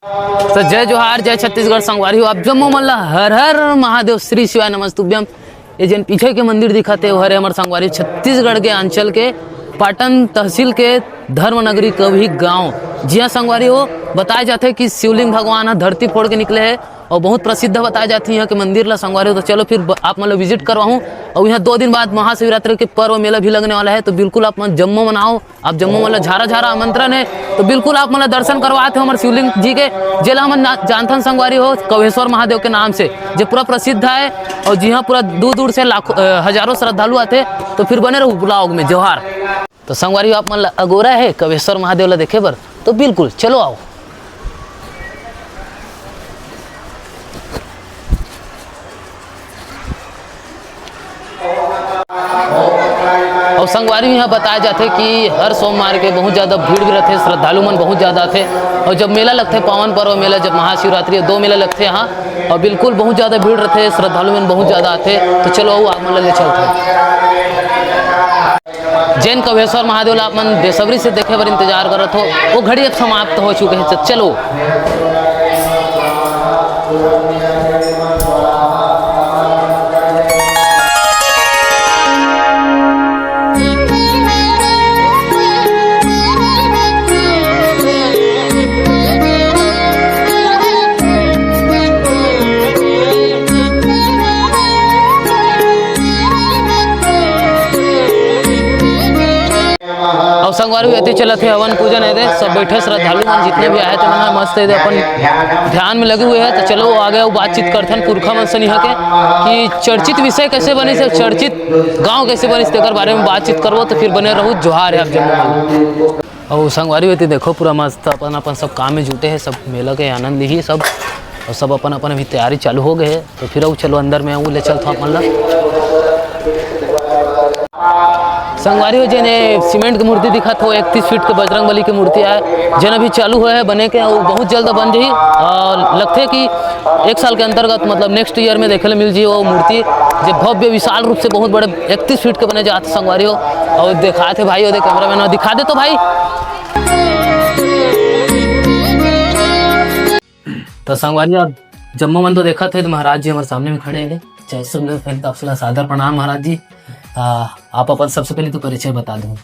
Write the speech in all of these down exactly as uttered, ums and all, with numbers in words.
तो जय जोहार, जय छत्तीसगढ़ संगवारी हो। आप जम्मो मन ला हर हर महादेव, श्री शिवाय नमस्तुभ्यम। ये जेन पीछे के मंदिर दिखत हे, वो हरे हमर संगवारी छत्तीसगढ़ के अंचल के पाटन तहसील के धर्म नगरी कवही गांव। जी हाँ संगवारी हो, बताए जाथे कि शिवलिंग भगवान ह धरती फोड़ के निकले हे और बहुत प्रसिद्ध बताए जाथे यहाँ के मंदिर ला संगवारी हो। तो चलो फिर ब-, आप मन ला विजिट करवाहूँ। और यहाँ दो दिन बाद महाशिवरात्रि के पर्व मेला भी लगने वाला है, तो बिल्कुल आप मन जम्मो मन आओ। आप जम्मो मन ला झारा झारा आमंत्रण है, तो बिल्कुल आप मन ला दर्शन करवात हे हमर शिवलिंग जी के, जेला हमन ना-, जानथन संगवारी हो कवेश्वर महादेव के नाम से, जे पूरा प्रसिद्ध है और जी हाँ पूरा दूर दूर से लाखों, अ, हजारों श्रद्धालु आथे। तो फिर बने रहू ब्लॉग में। जोहार। तो संगवारी हो, आप मन ला अगोरा है कवेश्वर महादेव ला देखे बर, तो बिल्कुल चलो आओ। और संगवारी, यहाँ बताया जाथे कि हर सोमवार के बहुत ज़्यादा भीड़ भी रहथे, श्रद्धालु मन बहुत ज़्यादा आथे। और जब मेला लगथे, पावन पर्व मेला, जब महाशिवरात्रि, दो मेला लगथे यहाँ, और बिल्कुल बहुत ज़्यादा भीड़ रहथे, श्रद्धालु मन बहुत ज़्यादा आथे। तो चलो, आओ, आप मन ला ले चलथे। जेन कवेश्वर महादेव ला आप मन बेसब्री से देखे बर इंतजार करत हो, वो घड़ी अब समाप्त हो चुके हैं। तो चलो। अउ संगवारी हो, एती चलत हे हवन पूजन, एदे सब बैठे श्रद्धालु मन जितने भी आए हे, तेमन ह मस्त एदे अपन ध्यान में लगे हुए हे। तो चलो आगे अउ बातचीत करथन पुरखा मन से इहाँ के कि चर्चित विषय कैसे बनिस हे, चर्चित गांव कैसे बनिस, तेकर बारे में बातचीत करबो। तो फिर बने रहू, जोहार हे आप जम्मो मन। अउ संगवारी हो, एती देखो पूरा मस्त अपन अपन सब काम में जुटे हे, सब मेला के आनंद लिही सब, अउ सब अपन अपन अभी तैयारी चालू हो गए हे। तो फिर अउ चलो अंदर में, अउ ले चलथो आप मन ला। संगवारी हो, जेन ये सीमेंट के मूर्ति दिखत हो, इकतीस फीट के बजरंग बली के मूर्ति आय, जेन अभी चालू होए हे बने के, अउ बहुत जल्द बन जाही। और लगथे कि एक साल के अंतर्गत, मतलब नेक्स्ट ईयर में देखे ले मिल जाही वो मूर्ति, जे भव्य विशाल रूप से बहुत बड़े इकतीस फीट के बने जात संगवारी हो। और दिखात हे भाई, ओदे कैमरामैन दिखा दे तो भाई। तो संगवारी, आप जम्मो मन तो देखत हे, तो महाराज जी हमारे सामने में खड़े हैं। जय श्री कृष्ण, आप सबला सादर प्रणाम महाराज जी। आ, आप अपन सबसे पहले तो परिचय बता दो।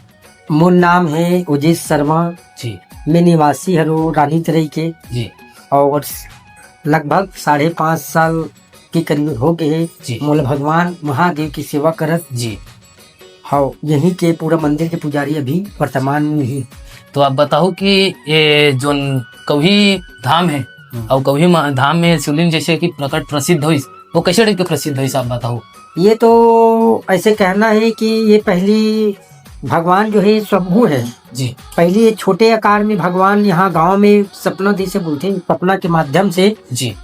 मोर नाम है उजेश शर्मा। जी। मैं निवासी हरो रानीतरई के। जी। और लगभग साढ़े पाँच साल के करीब हो गए हे जी। मोला भगवान महादेव की सेवा करत। जी। हव, यहीं के पूरा मंदिर के पुजारी अभी वर्तमान में ही। तो आप बताओ कि ये जोन कवही धाम है, हम्म। और कवही मा-, धाम में शिवलिंग जैसे कि प्रकट प्रसिद्ध होइस, वो कैसे टाइप के प्रसिद्ध होइस, आप बताओ। ये तो ऐसे कहना है कि ये पहली भगवान जो है शंभू है। जी। पहली ये छोटे आकार में भगवान यहाँ गांव में सपना जैसे बोलते हैं, सपना के माध्यम से जी।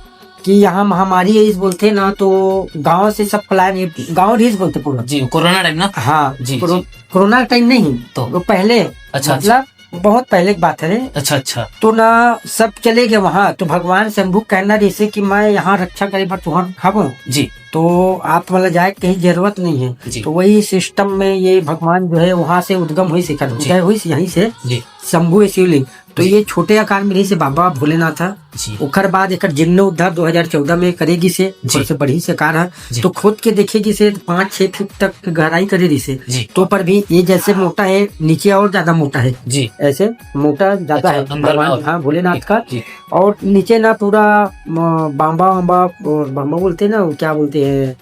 कि यहाँ महामारी है इस बोलते ना, तो गांव से सब पलायन, ये गांव रीस बोलते पूरा। जी, कोरोना टाइम ना? हाँ, जी, कोरो-, जी। कोरोना टाइम नहीं, तो? वो पहले, अच्छा, अच्छा। मतलब बहुत पहले की बात है। अच्छा, अच्छा। तो ना सब चले गए वहाँ, तो भगवान शंभू कहना जैसे कि मैं यहाँ रक्षा करे बर तुहर हवो। जी। तो आप वाला जाए के कहीं जरूरत नहीं है। जी। तो वही सिस्टम में ये भगवान जो है वहाँ से उद्गम हुई, शिखर जी। उदय हुई यहीं से। जी। शंभू शिवलिंग। तो जी। ये छोटे आकार में रहिस हे बाबा भोलेनाथ ह। जी। ओकर बाद एकर जीर्णोद्धार दो हज़ार चौदह में करे गिस हे, जी। ओकर से बढ़िया से आकार ह। जी। तो खोद के देखे गिस हे, पाँच छः फीट तक गहराई करे रहिस हे। जी। तो पर भी ये जैसे मोटा है, नीचे और ज्यादा मोटा है। जी। ऐसे मोटा ज्यादा अच्छा, है अंदर भगवान, और। हाँ, भोलेनाथ जी, का। जी। और नीचे ना पूरा, म, बांबा, बांबा, बांबा बोलते हैं ना, वो क्या बोलते हैं, अ,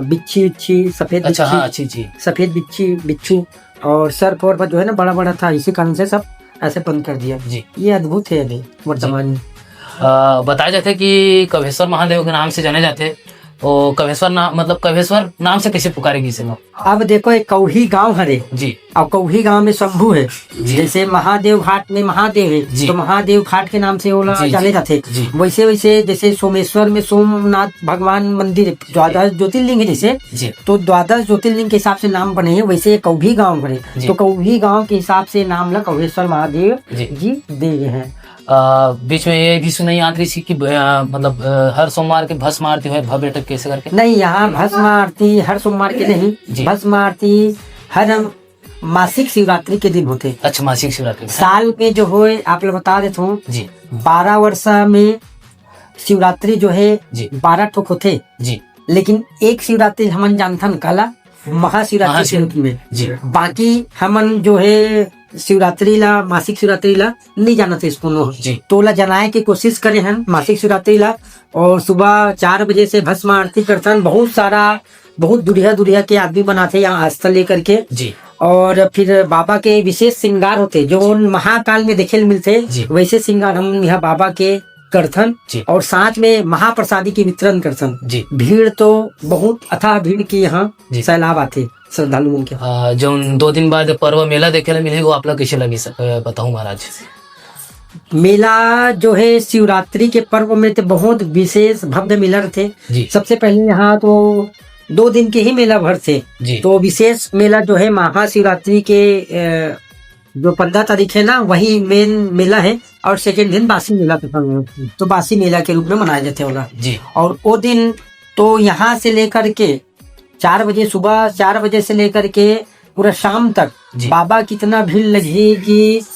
बिच्छी, बिच्छी, सफेद अच्छा, बिच्छी, हाँ, अच्छी, जी। सफेद बिच्छी, बिच्छू, और सर्प और जो है ना बड़ा बड़ा था, इसी कारण से सब ऐसे बंद कर दिया। जी। ये अद्भुत है अभी वर्तमान में। अ, बताया जाता है कि कवेश्वर महादेव के नाम से जाने जाते हैं। वो कवेश्वर नाम, मतलब कवेश्वर नाम से कैसे पुकारे गिस हे? अब देखो, एक कौही गांव हरे। जी। अब कौही गांव में शंभू है। जी। जैसे महादेव घाट में महादेव है, जी। तो महादेव घाट के नाम से ओला जी, जी। जाने जाते। जी। वैसे, वैसे जैसे सोमेश्वर में सोमनाथ भगवान मंदिर है, द्वादश ज्योतिर्लिंग है जैसे, जी। तो द्वादश ज्योतिर्लिंग के हिसाब से नाम बने हैं, वैसे कौही गांव बने। जी। तो कौही गांव के हिसाब से नाम ला कौहेश्वर महादेव जी। जी दे गए हैं। अ, बीच में ये भी सुनाई आत रही थी कि, अ, मतलब, अ, हर सोमवार के भस्म आरती होय भव्य टक कैसे करके? नहीं, यहाँ भस्म आरती हर सोमवार के नहीं, जी। भस्म आरती हर मासिक शिवरात्रि के दिन होथे। अच्छा, मासिक शिवरात्रि। साल में जो होय, आप ला बता देत हूँ, जी। बारह वर्ष में शिवरात्रि जो है, जी। बारह ठोक होथे। जी। लेकिन एक शिवरात्रि हमन जानथन, काला? महाशिवरात्रि के महाशिव-, रूप में। जी। बाकी हमन जो है शिवरात्रि ला, मासिक शिवरात्रि ला नहीं जानत हे कोनो। जी। तो ओला जनाए के कोशिश करे हन मासिक शिवरात्रि ला। और सुबह चार बजे से भस्म आरती करथन। बहुत सारा, बहुत दूरिहा दूरिहा के आदमी मन आथे यहाँ आस्था लेकर के। जी। और फिर बाबा के विशेष श्रृंगार होथे, जो उन महाकाल में देखे ल मिलथे, जी। वैसे श्रृंगार हम यहाँ बाबा के करथन। जी। और साथ में महाप्रसादी के वितरण करथन। जी। भीड़ तो बहुत, अथाह भीड़ के यहाँ जी। सैलाब आथे श्रद्धालु मन के। आ, जौन दो दिन बाद पर्व मेला देखे ला मिलही, वो आप ला कैसे लगी स-, अ, बताऊं महाराज? मेला जो है शिवरात्रि के पर्व में तो बहुत विशेष भव्य मेला रहथे। जी। सबसे पहले यहाँ तो दो दिन के ही मेला भरथे। जी। तो विशेष मेला जो है महाशिवरात्रि के, अ, जो पंद्रह तारीख है ना, वही मेन मेला है। और सेकंड दिन बासी मेला के, तो बासी मेला के रूप में मनाया जाथे ओला। जी। और वो दिन तो यहाँ से लेकर के चार बजे, सुबह चार बजे से लेकर के पूरा शाम तक जी। बाबा कितना भीड़ लगी कि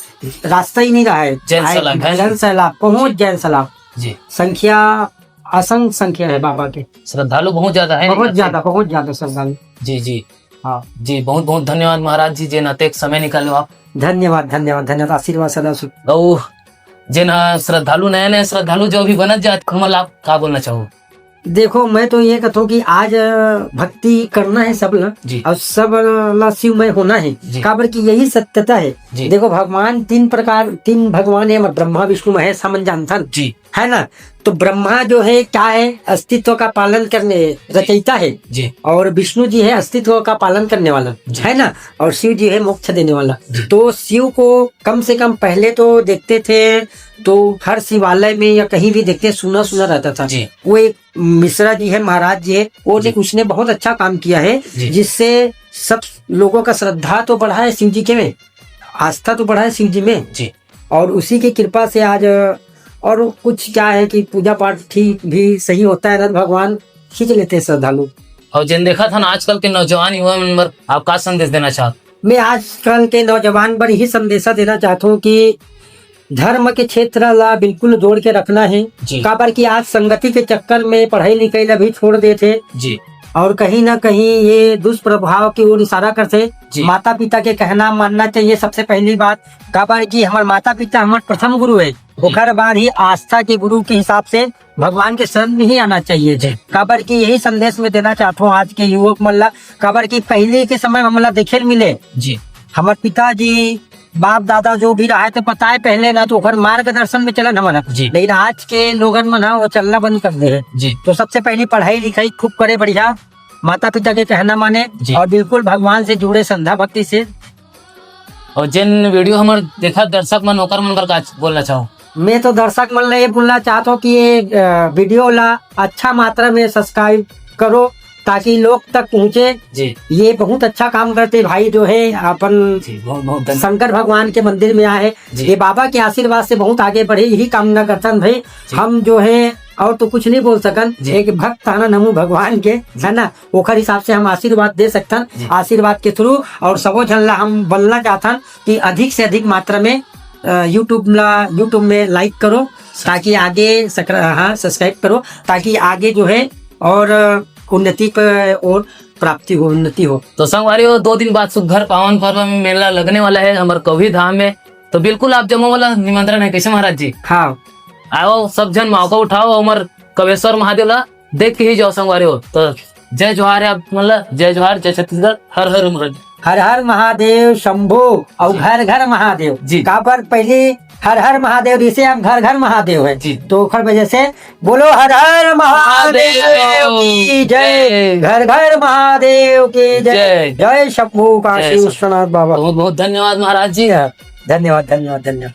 रास्ता ही नहीं रहा है। जन आए, सैलाब है। जन सैलाब, बहुत जन सैलाब। जी। संख्या, असंख्य संख्या है बाबा के। श्रद्धालु बहुत ज्यादा है, बहुत ज्यादा, बहुत ज्यादा श्रद्धालु। जी, जी। हाँ। जी, बहुत बहुत धन्यवाद महाराज जी, जेन अतेक समय निकाले आप। धन्यवाद, धन्यवाद, धन्यवाद। आशीर्वाद सदा सुख। अउ जेन ह श्रद्धालु, नया नया श्रद्धालु जो भी बनत जात, ओमन ला आप का बोलना चाहो? देखो, मैं तो ये कहता हूँ कि आज, अ, भक्ति करना है सब ला, जी। और सब ला शिवमय होना है, जी। काबर कि यही सत्यता है। जी। देखो, भगवान तीन प्रकार, तीन भगवान है, ब्रह्मा, विष्णु, महेश, हमन जानथन, जी। है ना? तो ब्रह्मा जो है, क्या है? अस्तित्व का पालन करने, जी। रचयिता है। जी। और विष्णु जी है अस्तित्व का पालन करने वाला, जी। है ना? और शिव जी है मोक्ष देने वाला। जी। तो शिव को कम से कम पहले तो देखते थे, तो हर शिवालय में या कहीं भी देखते, सूना सूना रहता था। जी। वो एक मिश्रा जी है, महाराज जी है, वो जी। उसने बहुत अच्छा काम किया है, जी। जिससे सब लोगों का श्रद्धा तो बढ़ा है शिव जी के में, आस्था तो बढ़ा है शिव जी में। जी। और उसी की कृपा से आज, और कुछ क्या है कि पूजा पाठ ठीक भी सही होता है ना, तो भगवान खींच लेते हैं श्रद्धालु। और जिन देखा था ना आजकल के नौजवान युवा मन बर, आप का संदेश देना चाहत? मैं आजकल के नौजवान बर यही संदेशा देना चाहता हूँ कि धर्म के क्षेत्र ला बिल्कुल जोड़ के रखना है। जी। काबर कि आज संगति के चक्कर में पढ़ाई लिखाई ला भी छोड़ देथे। जी। और कहीं ना कहीं ये दुष्प्रभाव की ओर इशारा करथे। जी। माता पिता के कहना मानना चाहिए सबसे पहली बात, काबर कि हमारे माता पिता हमारे प्रथम गुरु है। जी। ओकर बाद ही आस्था के गुरु के हिसाब से भगवान के शरण में ही आना चाहिए। जी। काबर कि यही संदेश में देना चाहता हूँ आज के युवक मन ला, काबर कि पहले के समय में हमला देखे ल मिले, जी। हमारे पिताजी, बाप दादा जो भी रहा है तो पता है पहले ना, तो ओकर मार्गदर्शन में चलन हमन ह। जी। लेकिन आज के लोगन मन ह वो चलना बंद कर दे है। जी। तो सबसे पहली पढ़ाई लिखाई खूब करे बढ़िया, माता पिता के कहना माने जी। और बिल्कुल भगवान से जुड़े श्रद्धा भक्ति से। और जिन वीडियो हमर देखा दर्शक मन, ओकर मन बर का बोलना चाहो? मैं तो दर्शक मन ला ये बोलना चाहता हूँ कि ये, अ, वीडियो ला अच्छा मात्रा में सब्सक्राइब करो ताकि लोग तक पहुँचे। जी। ये बहुत अच्छा काम करते भाई जो है अपन जी, बहुत, बहुत धन्यवाद। शंकर भगवान के मंदिर में आए। जी। ये बाबा के आशीर्वाद से बहुत आगे बढ़े, यही कामना करतन भाई। जी। हम जो है और तो कुछ नहीं बोल सकन, जी। एक भक्त आनंद हमू भगवान के, जी। है ना, ओखर हिसाब से हम आशीर्वाद दे सकथन। जी। आशीर्वाद के थ्रू और सबो झन ला हम बोलना चाहथन कि अधिक से अधिक मात्रा में, अ, YouTube ला, YouTube में लाइक करो, ताकि आगे सक्र-, हाँ, सब्सक्राइब करो, ताकि आगे जो है और, अ, उन्नति पर और प्राप्ति हो, उन्नति हो। तो संगवारी हो, दो दिन बाद सुग्घर पावन पर्व में मेला लगने वाला है हमर कौही धाम में। तो बिल्कुल आप जम्मो वाला निमंत्रण है, कैसे महाराज जी? हाँ। आओ, सब झन मौका उठाओ, हमर कवेश्वर महादेव ला देख के ही जाओ संगवारी हो। तो जय जोहार है आप मन ला, जय जोहार, जय छत्तीसगढ़, हर हर महादेव। हर हर महादेव शंभो और जी। घर घर महादेव। जी। काबर पहले हर हर महादेव, जैसे हम घर घर महादेव है, जी। तो ओखर वजह से बोलो हर हर महादेव महादेव की जय, जय। घर घर महादेव की जय, जय। जय शंभू काशी जय शंभू। विश्वनाथ बाबा। बहुत बहुत धन्यवाद महाराज जी। हाँ, धन्यवाद, धन्यवाद, धन्यवाद।